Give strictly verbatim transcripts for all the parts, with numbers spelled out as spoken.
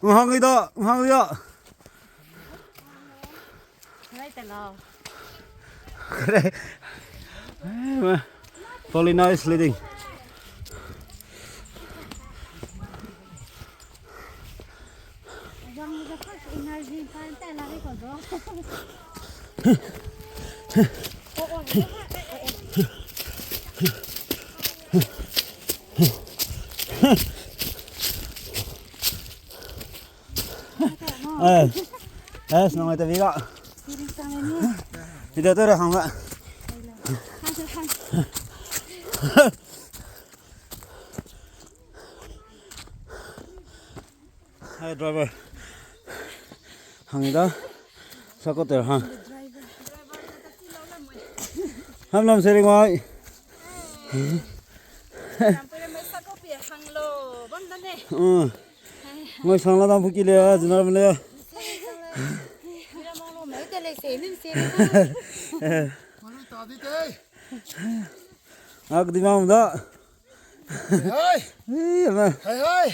Ngang i da, ngang i da. Kare. Paulina is leading. Eh, eh, senang ai ta bi ga. Video te ra hang ga. Hai driver. Hang da. Sako ter hang. Ham nam sering wai. Ngoi sang la dam phuki le, zinar mele. Ak di mam da. Hey, hey. Hey, hey.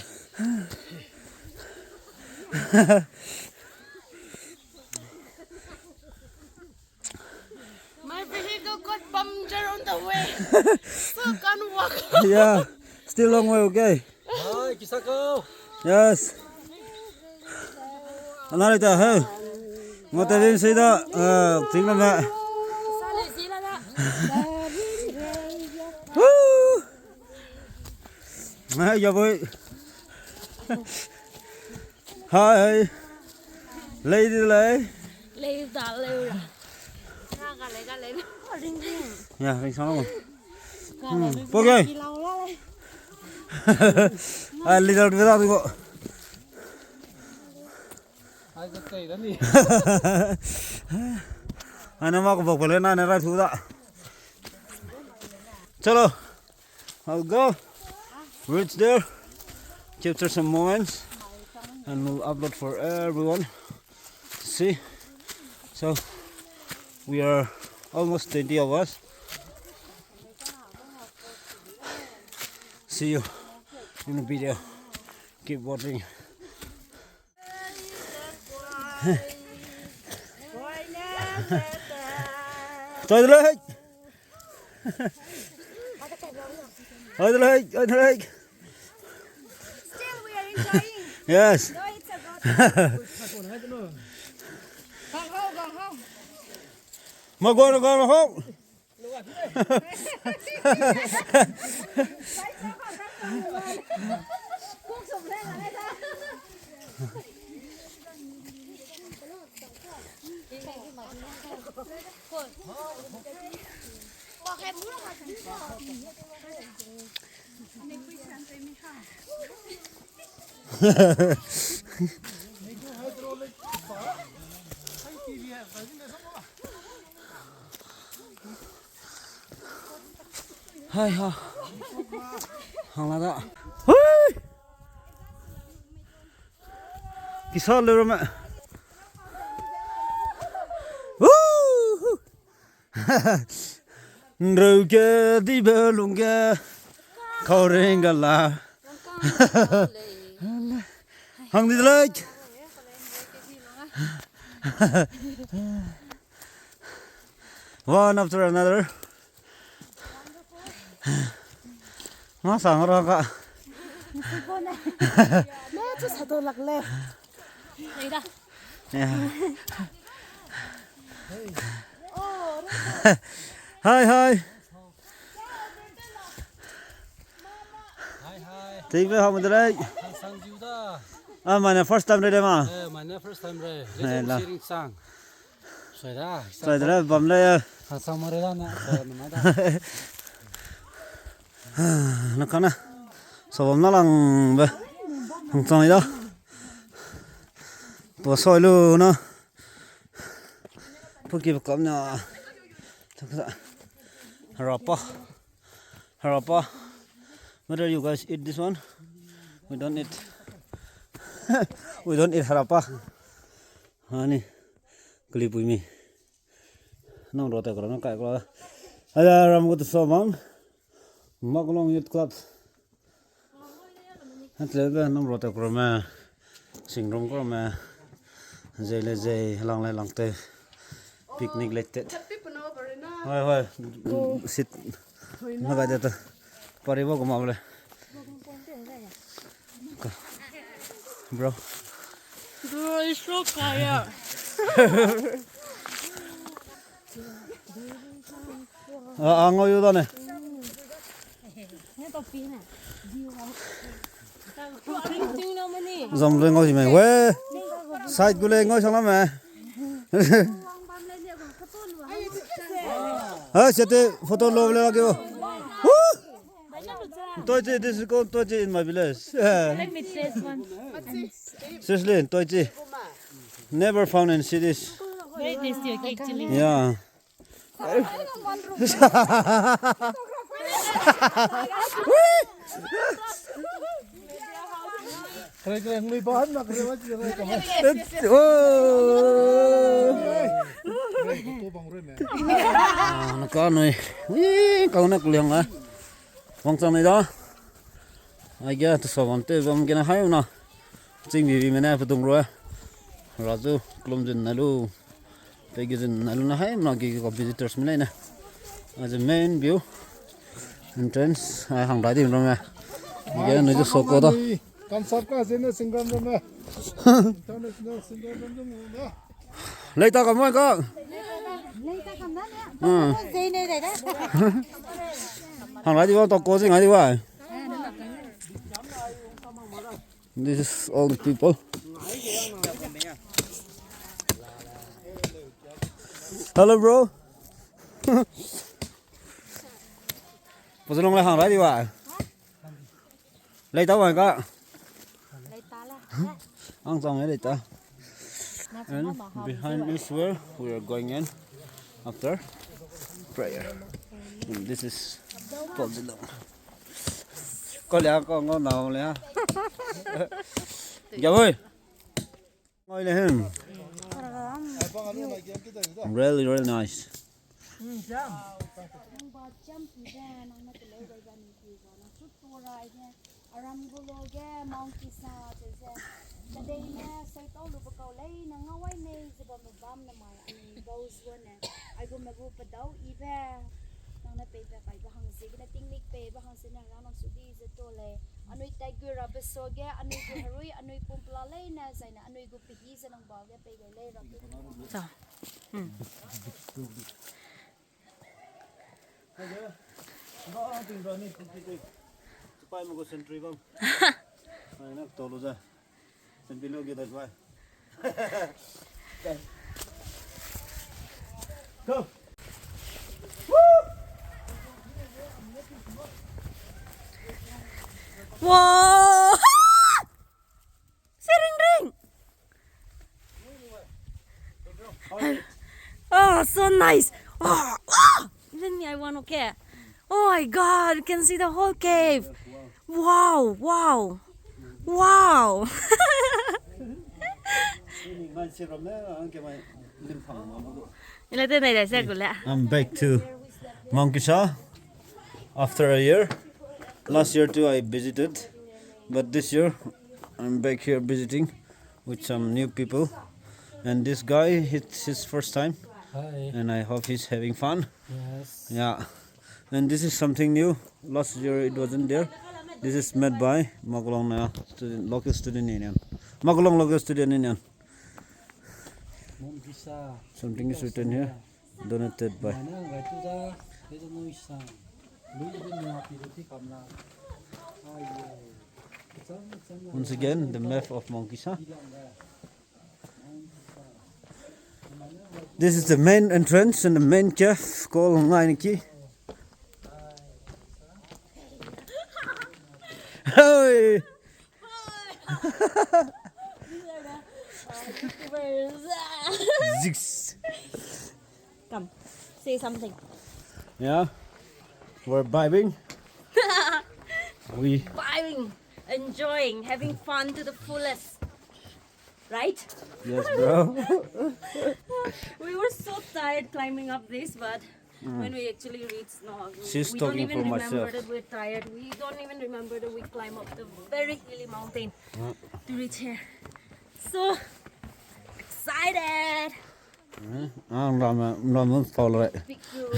My vehicle got puncture on the way. So can't walk. Yeah, still long way, okay? Hi, Kisako. Yes. Anarita, hey. Mo te vim sei da, eh, ting na me. Woo! Hey, ya boy. Hi. Lei di lei. Lei da lei ra. Ga ga lei ga lei. Ring ring. Ya, ring sang lo. Ga lei. Hmm, po ge. Ki lau la lei. Ah, leader de da du go. Ai, ka tei da ni. Ai, na ma ko bok pale na ne rai thu da. Chalo. I'll go reach there, capture some moments, and we'll upload for everyone to see. So we are almost twenty of us. See you in the video. Keep watching. Choi de lei. Choi de lei, choi de lei. Still we are enjoying. Yes. No, it's a good. Gang hau, gang hau. Ma go, go, go. Hai ha. Hang la da. Hui! Kisa le rame. Woo! Nreu ge dibe lung ge. Kau ring ga la. Hang di like. One after another. Nga sang ra ka. Ne chu sa to lak le. Nei da. Yeah. Hi, hi. Hi, hi. Take me home today. Sang jiu da. Ah, my first time re ma. Eh, my first time re. Eh, la. Sharing sang. Sai da, sai da, bam le. Ha, sang mare da na, sai na ma da. Na kana. Sa bam na lang be. Hang chang da. Tua soi lu na. Puki ba kam na. Harapa. Harapa. Whether you guys eat this one, we don't eat. We don't eat harapa. Ani, kali pui mi. Nang rote kora nang kai kora. Ada ram ko to so bang. Maklong Youth Club. Hatle be nang rote kora me. Sing room ko me. Zei le zei, lang le lang te. Picnic le te. Hoi, hoi. Sit. Na ga de ta. Pari bo ko ma le. Bro. Bro, it's so tired. Ah, ah, ngau yu da ne. Zam le ngau si me. We. Side gu le ngau sang la me. Ha, sete photo lo le lage o. Woo! Toichi, this is called toichi in my village. Let me taste one. Seriously, toichi. Never found in cities. Very tasty, actually. Yeah. Oh. Ah, na ka nui. Ui, kau na kuliang la. Wangchang nei da. Ai ge, tu sa bam te bam gene hai na. Ching bi bi mene pedung rua. Ra zu, klum zun na lu. Pe ge zun na lu na hai na ge ge visitors mi lei ne. As a main view. Entrance, ai hang rai di ram me. Ai ge nui zu soko da. Kan sap ka zene singram ram me. International singram ram me. Leita kam mai ka. Leita kam da ne. Hmm. Ko zei ne de da. Hang rai di wa to ko zei ngai di wa. This is all the people. Hello, bro. Pasalong le hang rai di wa. Leita wa ka. Leita le. Ang chang leita. And behind is where we are going in after prayer. And this is Pasalong. Ko le ko ngo na le. Ya boy. Ngoi le him. Really, really nice. Nang ba champibe, nang ne teleu gai ba ni ki ga, nang chu to rai ge, aram gu lo ge, Mount Kisa ze ze. Kedei ne, sai tau lu be kau lei, nang ngau wai mei, ze bam bam ne mai, ani bau zua ne, ai gu me gu pedau ibe, nang ne pei pe kai ba hang ze, gene tingmik pei ba hang ze ne, rang nang su di ze to lei. Anui tai gu ra be so ge, anui gu herui, anui pum pela lei ne, zai ne, anui gu pehi ze nang ba ge pei gai lei ra ge. Sa. Hmm. Supai mo ko sentry bam. Ai, na tolu za. Sentry lo ge da supai. Go. Wow! Siring ring. Oh, so nice. Oh, oh. Even me, I want, okay. Oh my God, you can see the whole cave. Wow, wow, wow. Ile te nai le se gu le. I'm back to Mount Kisa after a year. Last year too I visited, but this year I'm back here visiting with some new people. And this guy, it's his first time. Hi. And I hope he's having fun. Yes. Yeah. And this is something new. Last year it wasn't there. This is made by Makolong na student, local student union. Makolong local student union. Mount Kisa. Something is written here. Donated by. Once again, the map of Mount Kisa. This is the main entrance and the main cave called Ngainiki. Hey! Zix. Come, say something. Yeah, we're vibing. We vibing, enjoying, having fun to the fullest. Right? Yes, bro. We were so tired climbing up this, but when we actually reached, no, we don't even remember that we're tired. We don't even remember that we climb up the very hilly mountain to reach here. So excited. Hmm, ah, ram, ram, ram, follow it. Big group.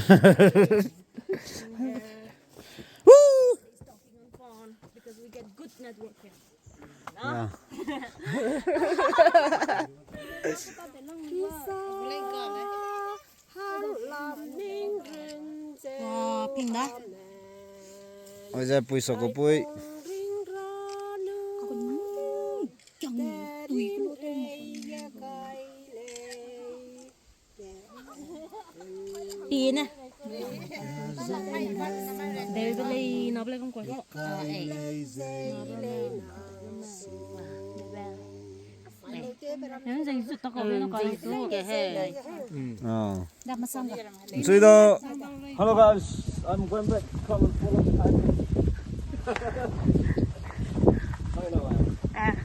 Woo! Talking on phone because we get good networking. No? Yeah. Wow, ping da. Oi, ze pui so ko pui. Pine. Deu de lei, na blei kong koi. Ah. Hello guys, I'm going back. Come and follow me. Ah.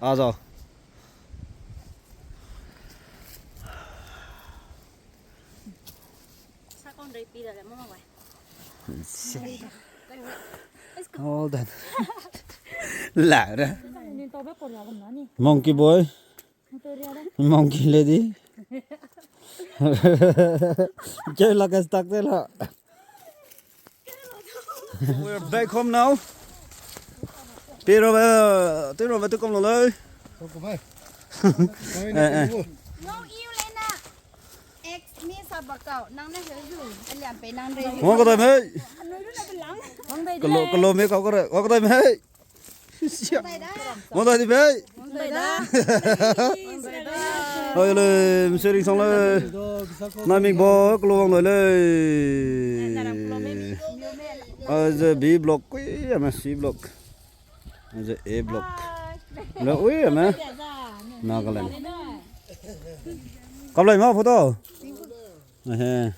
आ जाओ। All done. Lara. Monkey boy. Monkey lady. Keu la ka stuck te la. We're back home now. Pero, eh, tiro ba tu kom lo lei. Kom lo lei. Eh, eh. Ngau iu lei na. Ex mi sa ba kau, nang ne heu zu, aliam pe nang rei. Ngau ka dai mei. Kalo, kalo mei kau ka re, ngau ka dai mei. Sia. Ngau dai di mei. Oi le, msering sang le. Namik bo, kalo wang dai le. Aze B block, kui, ama C block. Aze A block. Le, ui, ama. Nagaland. Kaplai ma photo. Ehe.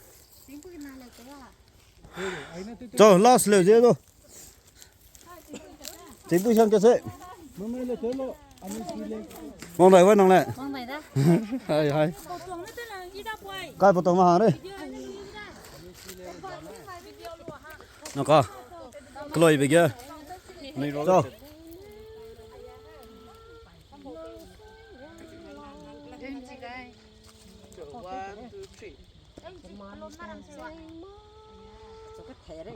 Cho, last le je do. Chipui sang ke se. Wang dai wa nang le. Wang dai da. Hai, hai. Kai photo ma hang re. Naka. Kloi be ge. Cho. One, two, three.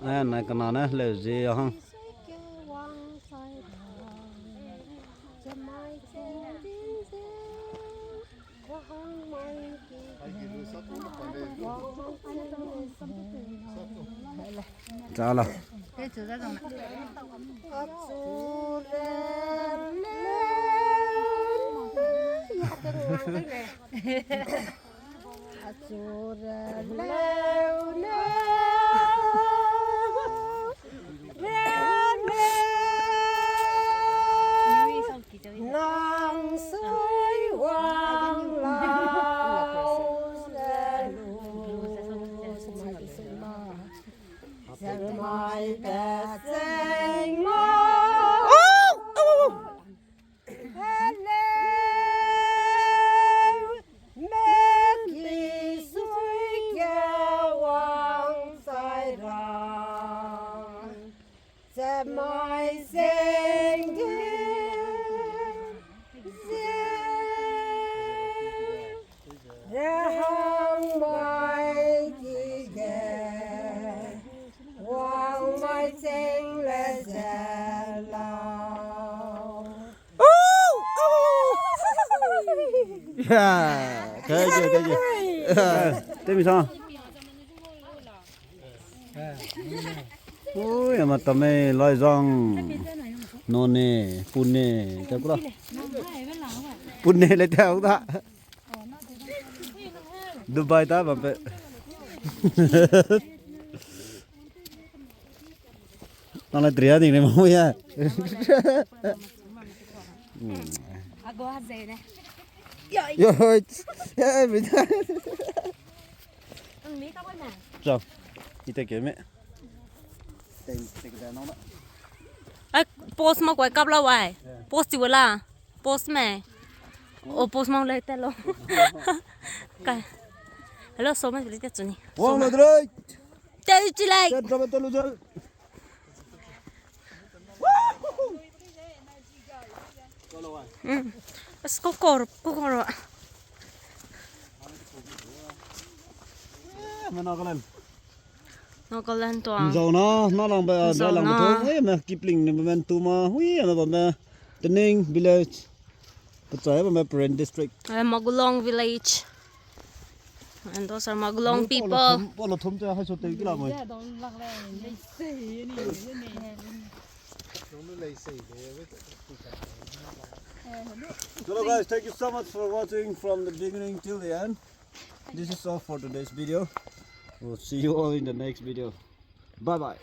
Eh, na kana na le zi hang. Chala. Nang sui wang lau ze lu, ze mai pe zeng ma. Hello, meki sui ge wang zai ra. Ze mai zeng ge, ze, ze hang mai ki ge, wang mai zeng le ze lau. Yeah, thank you, thank you. Yeah, thank you, sir. Ui, ama tame Laizang. None, Pune, te kura. Pune le te au da. Dubai ta bam pe. Nang le tria ding ne mo ya. Ago ha zei ne. Yo, yo, every time. Ang mi ka ba na. Chao. Ite keme. Ai, post ma kuai kap la wai. Post ti wala. Post me. O post ma le te lo. Kai. Hello, so me bili te chuni. Wang lo drai. Te chi lai. Te dra te lo drai. Mm. Bas kokor, kokor. Eh, me Nagaland. Nagaland tuang. Nzauna, na lang ba, Nzauna. Lang ba tu, eh, me Kipling ne me tu ma, hui, me ba me, Tening village. Pachai ba me Peren district. Eh, Magulong village. And those are Magulong people. Polo thum, polo thum te hai so te kila mo. Hello guys, thank you so much for watching from the beginning till the end. This is all for today's video. We'll see you all in the next video. Bye bye.